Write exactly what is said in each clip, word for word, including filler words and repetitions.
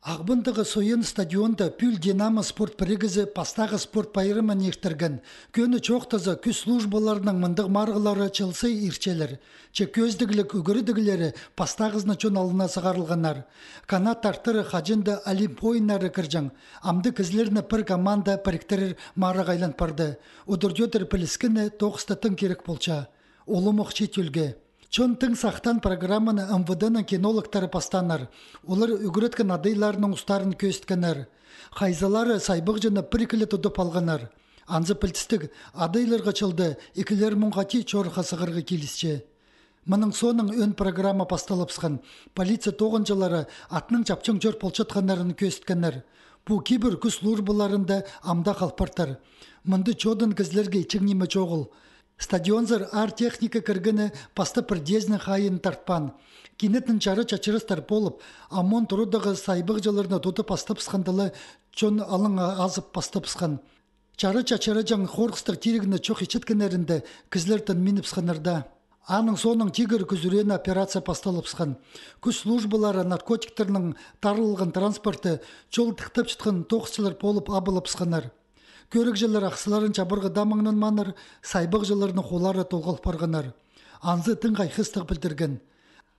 Ағбандағы Сойан стадионда пӱӱл «Динамо» спорт пірігізі пастағы спорт пайрамын иртірген. Кӧні чоохтаза, кӱс службаларының мындағ марығлары чыл сай иртчелер. Че кӧзідігліг ӱгредіглері пастағызына чон алнына сығарылғаннар. Канат артары хаҷан даа Олимп ойыннары кірҷең. Амды кізілерні пір команда піріктірер марығ айлан парды. Удур-тӧдір піліскені тоғыста тың кирек полча. Улуғ чиит ӱлгӱ. Чон тың сахтаан программаны МВД-ның кинологтары пастааннар. Олар ӱгреткен адайларның устарын кӧзіткеннер. Хайзылары сайбағҷыны пір-ікі ле тудып алғаннар. Анзы пілдістіг, адайларға чылда ікілер муңға тее чорыхха сығарға килісче. Мының соонаң ӧӧн программа пасталыбысхан. Полиция тоғынҷылары атның чапчаң чӧр полчатханнарын кӧзіткеннер. Пу кибір кӱс службаларында ам даа хал партыр. Мында чодан кізілерге итчең ниме чоғыл. Стадионзар аар техника кіргені пастап пірдеезінің хайиин тартпаан. Кинетін чара-чачырастар полып, ОМОН турадағы сайбағҷыларны тудып пастабысханда ла, чон алынға азып пастабысхан. Чара-чачыраҷаң хорғыстығ тирігні чох итчеткеннерінде кізілер тынминыбысханнар даа. Аның соонаң тигір кӱзӱреен операция пасталыбысхан. Кӱс службалары наркотиктернең тарылған транспорты чол тыхтапчатхан тоғысчылар полып абылыбысханнар. Кӧрігҷілер ахсыларын чабарға даа маңнанмааннар, сайбағҷыларның холлары толғал парғаннар. Анзы тың хайхастығ пілдірген.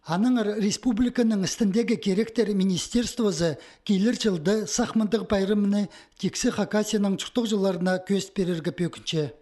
Аннаңар республиканың істіндегі киректер министерствозы килер чылда сах мындағ пайрамны тиксі Хакасияның чуртағҷыларына кӧзіт пирерге пӧгінче.